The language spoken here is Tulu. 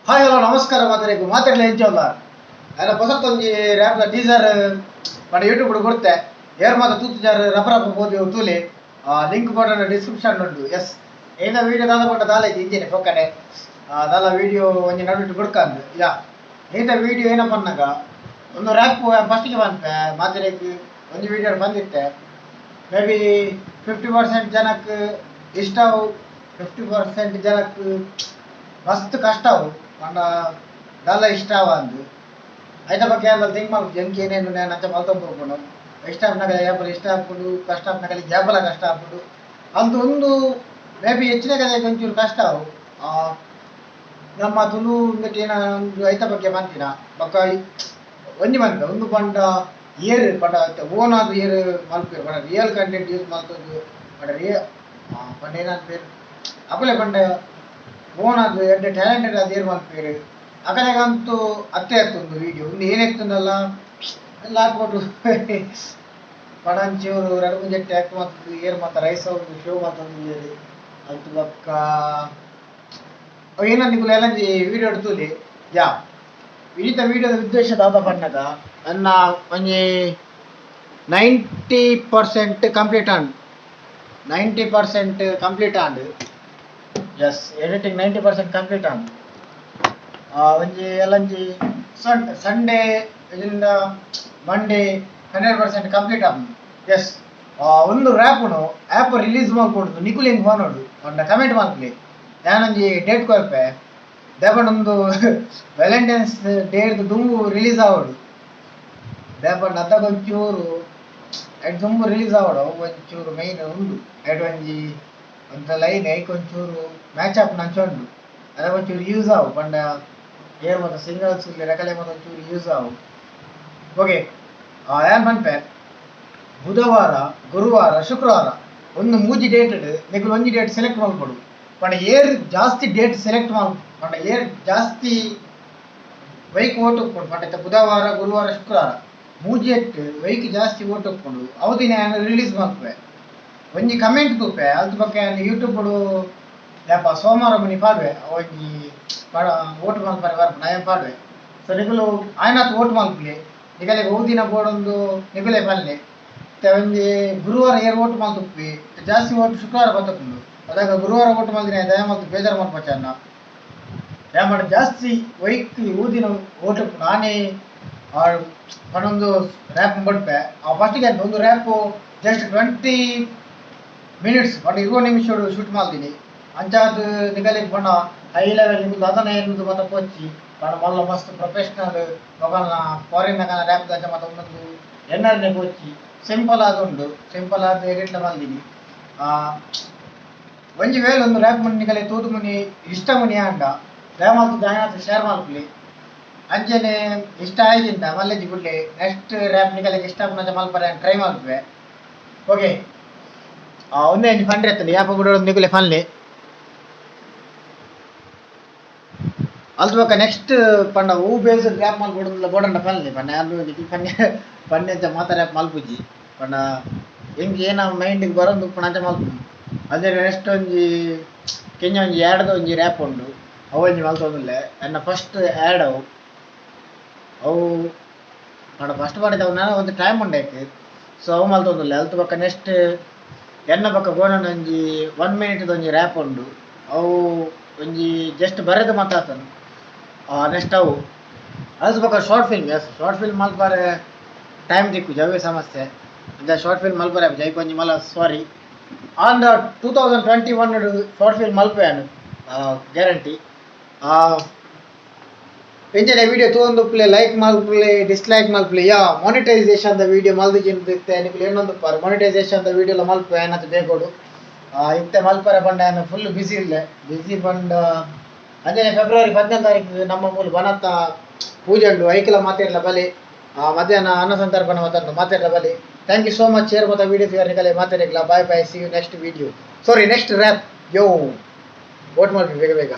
Hi hello ನಮಸ್ಕಾರ ಮಾತಾಡಬೇಕು ಮಾತಾಡಲಿ ಎಂಚಲ್ಲ ಅಲ್ಲ ಹೊಸತೊಂಜಿ ರ್ಯಾಪ್ದ ಟೀಸರ್ ಪಂಡ ಯೂಟ್ಯೂಬ್ ಕೊಡ್ತೆ ಏರ್ ಮಾತ ತೂತು ರಪ ರಪ ಪೋದು ತೂಲೆ. Link button description ಉಂಟು. ಎಸ್ ಏನ ವೀಡಿಯೋ ದಾದ ಪಂಡ ದಾಲ ಇಂಜನೆ ಪೊಕ್ಕಡೆ ದಾಲ ವೀಡಿಯೋ ಒಂಜಿ ನಡುವಿಟ್ಟು ಕೊಡ್ಕಂದು ಯಾ ಏತ ವೀಡಿಯೋ ಏನ ಪನ್ನಗ ಒಂದು ರ್ಯಾಪ್ ಫಸ್ಟಿಗೆ ಬಂತೆ ಮಾತಾಡಕ್ಕೆ ಒಂಜಿ ವೀಡಿಯೋ ಬಂದಿತ್ತೆ. ಮೇ ಬಿ 50% ಜನಕ್ಕೆ ಇಷ್ಟವು, 50% ಜನಕ್ಕೆ ಮಸ್ತ್ ಕಷ್ಟವು. ಪಂಡ ದಾಲ ಇಷ್ಟ ಅಂದು ಐತ ಬಗ್ಗೆ ಅಂದ ಥಿಂಕ್ ಮಲ್ಪು ಎಂಕ್ ಏನೇನು ನಾನು ಅಂಚ ಮಲ್ತೊಂದು ಪೋಪುಂಡು. ಇಷ್ಟ ಆಪುನಗ ಏಪಲ ಇಷ್ಟ ಆಪುಂಡು, ಕಷ್ಟ ಆಪುನಗ ಏಪಲ ಕಷ್ಟ ಆಪುಂಡು. ಅಂದು ಒಂದು ಮೇ ಬಿ ಹೆಚ್ಚಿನ ಕಡೆ ಒಂಚೂರು ಕಷ್ಟ ಅವು. ನಮ್ಮ ತುಳು ಏನ ಒಂದು ಐತ ಬಗ್ಗೆ ಪನ್ಪಿನ ಬೊಕ್ಕ ಒಂಜಿ ಪನ್ಪೆ ಒಂದು ಪಂಡ ಏರ್ ಪಂಡ ಓನಾದ್ ಏರ್ ಮಲ್ಪೆರ್ ಪಂಡ real content use ಮಲ್ತೊಂದು ಪಂಡ ರಿಯಲ್ ಪಂಡ ಏನನ್ಪೆರ್ ಅಕುಲೆ ಪಂಡ ಓನಾದ್ ಎಡ್ಡೆ ಟ್ಯಾಲೆಂಟೆಡ್ ಆದ್ ಏರ್ ಮಲ್ಪೆರ್ ಅಕಲೆಗಂತೂ ಅತ್ತೆ ಅತ್ತುಂದು ವೀಡಿಯೋ ಉಂದು ಏನೆತ್ತುಂಡಲ್ಲ ಎಲ್ಲ ಹಾಕೊಡು ಪಡಂಚೂರು ರಡ್ಡ್ ಮೂಜಿ ಆಕ್ಟ್ ಮಲ್ತುದು ಏರ್ ಮಾತ ರೈಸ್ ಉಂಡು ಶೋ ಮಲ್ತೊಂದುಲ್ಲೆರ್. ಅಲ್ತ್ ಬೊಕ್ಕ ಅವು ಏನ ನಿಕುಲು ಎಲ್ಲಂಜಿ ವೀಡಿಯೋ ತೂಲೆ. ಯಾ ಇಡೀತ ವೀಡಿಯೋದ ಉದ್ದೇಶ ದಾದ ಪನ್ನಗ ಎನ್ನ ಒಂಜಿ 90% complete and, 90% complete and. S, editing 90% complete and. ಒಂಜಿ ಎಲ್ಲಂಜಿ ಸಂಡೇ ಇದರಿಂದ ಮಂಡೇ 100% ಕಂಪ್ಲೀಟ್ ಆಪುಂಡು. ಎಸ್, ಒಂದು ರ್ಯಾಪುನು ಆ್ಯಪ್ ರಿಲೀಸ್ ಮಲ್ಪೊಡು ನಿಕುಲು ಎಂಕ್ ಪನೊಡು ಪಂಡ ಕಮೆಂಟ್ ಮಲ್ಪುಲೆ. ಯಾನೊಂಜಿ ಡೇಟ್ ಕೊರ್ಪೆ. ದಾಯೆ ಒಂದು ವ್ಯಾಲೆಂಟೈನ್ಸ್ ಡೇರ್ದು ದುಂಬು ರಿಲೀಸ್ ಆವೊಡು. ದಾಯೆ ಪಂಡ ಅದಾಗ ಒಂಚೂರು ಐಟ್ ದುಂಬು ರಿಲೀಸ್ ಆವೊಡು. ಅವು ಒಂಚೂರು ಮೈನ್ ಉಂಡು. ಐಟ್ ಒಂಜಿ ಒಂತ ಲೈನ್ ಐಕ್ ಒಂಚೂರು ಮ್ಯಾಚ್ ಆಪುನ ಅಂಚ ಉಂಡು. ಅದಾಗ ಒಂಚೂರು ಯೂಸ್ ಆವು. ಪಂಡ ಏರ್ ಮಾತ ಸಿಂಗಲ್ಸ್ ಉಲ್ಲೆರ್ ಅಕಲೆ ಮಾತ ಒಂಚೂರು ಯೂಸ್ ಆವು. ಓಕೆ, ಯಾನ್ ಪನ್ಪೆ ಬುಧವಾರ, ಗುರುವಾರ, ಶುಕ್ರವಾರ ಒಂದು ಮೂಜಿ ಡೇಟ್ ನಿಕುಲು ಒಂಜಿ ಡೇಟ್ ಸೆಲೆಕ್ಟ್ ಮಲ್ಪೊಡು. ಪಂಡ ಏರ್ ಜಾಸ್ತಿ ಡೇಟ್ ಸೆಲೆಕ್ಟ್ ಮಲ್ ಪಂಡ ಏರ್ ಜಾಸ್ತಿ ವೈಕ್ ಓಟು ಉಪ್ಪುಂಡು ಪಂಡ ಇತ್ತೆ ಬುಧವಾರ, ಗುರುವಾರ, ಶುಕ್ರವಾರ ಮೂಜಿ ಎಟ್ ವೈಕ್ ಜಾಸ್ತಿ ಓಟು ಉಪ್ಪುಂಡು ಅವು ದಿನ ಯಾನ್ ರಿಲೀಸ್ ಮಲ್ಪುವೆ. ಒಂಜಿ ಕಮೆಂಟ್ ತೂಪೆ. ಅಲ್ತ ಬೊಕ್ಕ ಯಾನ್ ಯೂಟ್ಯೂಬ್ ಯಾಪ ಸೋಮವಾರ ಮುನಿ ಪಾಡುವೆ. ಒಂಜಿ ಓಟು ಮಲ್ಪರೆ ಬರ್ಪುಂಡು ಅಯನ್ ಪಾಡುವೆ. ಸೊ ನಿಕುಲು ಆಯ್ನಾತ್ ಓಟು ಮಲ್ಪುಲೆ. ನಿಕಲೆಗ್ ಒವು ದಿನ ಬೋಡೊಂದು ನಿಕುಲೆ ಪನ್ಲೆ. ಇತ್ತೆ ಒಂಜಿ ಗುರುವಾರ ಏರ್ ಓಟು ಮಲ್ತುಪ್ಪಿ ಜಾಸ್ತಿ ಓಟು ಶುಕ್ರವಾರ ಬತ್ತುಂಡು. ಅದಾಗ ಗುರುವಾರ ಓಟು ಮಲ್ದಿನ ದಯ ಮಲ್ತು ಬೇಜಾರು ಮಲ್ಪಚ್ಚನ್ನ. ದಯಮಾಡಿ ಜಾಸ್ತಿ ವೈಕ್ ಊದಿನ ಓಟು ನಾನೇ ಪನೊಂದು ರ್ಯಾಪ್ ಬಡ್ಪೆ. ಆ ಫಸ್ಟಿಗೆ ಒಂದು rap ಜಸ್ಟ್ 20 minutes ಪಂಡ 20 ನಿಮಿಷ ಶೂಟ್ ಮಲ್ದಿನಿ. ಅಂಚಾದ್ ನಿಕಲೆಗ್ ಪಂಡ ಹೈ ಲೆವೆಲ್ ನಿಕುಲು ದಾದನ ಏನುದು ಮಾತ ಪೋಚಿ. ಪಂಡ ಮಲ್ಲ ಮಸ್ತ್ ಪ್ರೊಫೆಷನಲ್ ಮೊಕಲ್ನ ಫಾರಿನ್ ನಕಲ್ನ ರ್ಯಾಪ್ ದಂಚ ಮಾತ ಉಂದೊಂದು ಎನ್ನರ್ನೆ ಪೋಚಿ. ಸಿಂಪಲ್ ಆದ್ ಉಂಡು, ಸಿಂಪಲ್ ಆದ್ ಎಡಿಟ್ಲ ಮಲ್ದಿನಿ. ಒಂಜಿ ವೇಳೆ ಒಂದು ರ್ಯಾಪ್ ಮುನಿ ನಿಕಲೆ ತೂದು ಮುನಿ ಇಷ್ಟ ಮುನಿ ಆಂಡ ದಯಮಲ್ತು ಆಯ್ನಾತ್ ಶೇರ್ ಮಲ್ಪುಲೆ. ಅಂಚನೆ ಇಷ್ಟ ಆಯ್ಜಿಂಡ ಮಲ್ಲೆಜಿ ಬುಡ್ಲೆ. ನೆಕ್ಸ್ಟ್ ರ್ಯಾಪ್ ನಿಕಲೆಗ್ ಇಷ್ಟ ಆಪುನಂಚ ಮಲ್ಪರೆ ಟ್ರೈ ಮಲ್ಪುವೆ. ಓಕೆ, ಒಂದೇ ಒಂಜಿ ಫಂಡ್ರೆ ಇತ್ತುಂಡು ಯಾಪ ಬುಡೊಡು ನಿಕುಲೆ ಪನ್ಲೆ. ಅಲ್ತ ಬೊಕ್ಕ ನೆಕ್ಸ್ಟ್ ಪಂಡ ಒವು ಬೇಸ್ ರ್ಯಾಪ್ ಮಲ್ಪೊಡು ಬೋಡಂಡ ಪನ್ಲೆ. ಪಂಡ ಯಾನ್ ನಿಕುಲು ಪನ್ನೆ ಪನ್ನೆ ಅಂಚ ಮಾತ ರ್ಯಾಪ್ ಮಲ್ಪುಜಿ. ಪಂಡ ಎಂಕ್ ಏನ ಮೈಂಡ್ಗ್ ಬರೊಂದು ಉಪ್ಪುಂಡು ಅಂಚ ಮಲ್ಪುನು. ಅದೇ ನೆಕ್ಸ್ಟ್ ಒಂಜಿ ಕೆಂಜ ಒಂಜಿ ಆ್ಯಡ್ದ ಒಂಜಿ ರ್ಯಾಪ್ ಉಂಡು. ಅವು ಒಂಜಿ ಮಲ್ತೊಂದುಲ್ಲೆ. ಎನ್ನ ಫಸ್ಟ್ ಆ್ಯಡ್ ಅವು. ಅವು ಪಂಡ ಫಸ್ಟ್ ಮಾಡಿದ ಅವು ಒಂದು ಟೈಮ್ ಉಂಡು ಐಕ್. ಸೊ ಅವು ಮಲ್ತೊಂದುಲ್ಲೆ. ಅಲ್ತ ಬೊಕ್ಕ ನೆಕ್ಸ್ಟ್ ಎನ್ನ ಬೊಕ್ಕ ಗೋಣನ ಒಂಜಿ 1 ಮಿನಿಟ್ ಒಂಜಿ ರ್ಯಾಪ್ ಉಂಡು. ಅವು ಒಂಜಿ ಜಸ್ಟ್ ಬರೆದು ಮಾತಾತನು. ನೆಕ್ಸ್ಟ್ ಅವು ಅಲ್ತ ಬೊಕ್ಕ short film. S, short film ಮಲ್ಪರೆ ಟೈಮ್ ತಿಕ್ಕುಜಿ, ಅವೇ ಸಮಸ್ಯೆ. ಅಂಚ ಶಾರ್ಟ್ ಫಿಲ್ಮ್ ಮಲ್ಪರೆ ಆಪುಜಿ. ಐಕ್ ಒಂಜಿ ಮಲ್ಲ ಸಾರಿ. On the 2021 short film ಮಲ್ಪೆ ಯಾನ್ ಗ್ಯಾರಂಟಿ. ಇಂಚನೆ ವಿಡಿಯೋ ತೂವೊಂದುಪ್ಪುಲೆ, ಲೈಕ್ ಮಲ್ಪುಲೆ, ಡಿಸ್ಲೈಕ್ ಮಲ್ಪುಲೆ. ಯಾ, ಮೊನಿಟೈಸೇಷನ್ ದ ವಿಡಿಯೋ ಮಲ್ದಿಜಿಂದ್ ಇತ್ತೆ ನಿಕುಲು ಎನ್ನೊಂದುಪ್ಪಾರು. ಮೊನಿಟೈಸೇಷನ್ ದ ವಿಡಿಯೋಲ ಮಲ್ಪುವೆ ಆಯ್ನಾತ್ ಬೇಗೋಡು. ಇತ್ತೆ ಮಲ್ಪರೆ ಪಂಡ ಯಾನ್ ಫುಲ್ ಬಿಸಿ ಉಲ್ಲೆ. ಬಿಸಿ ಪಂಡ ಅಂಚನೆ ಫೆಬ್ರವರಿ 14 ತಾರೀಕು ನಮ್ಮ ಮೂಲು ಬನತ್ತ ಪೂಜೆ ಉಂಡು. ಐಕ್ಲ ಮಾತೆರ್ಲ ಬಲೆ. ಮಧ್ಯಾಹ್ನ ಅನ್ನ ಸಂತರ್ಪಣೆ ಮಾತಾಡ್ದು ಮಾತೆರ್ಲ ಬಲೆ. Thank you so much. Share ಮತ video ನಿಕಲೆ ಮಾತೆರೆಗ್ಲ. Bye bye, see you next video, sorry, next rap. Yo, vote ಮಲ್ಪಿ ಬೇಗ ಬೇಗ.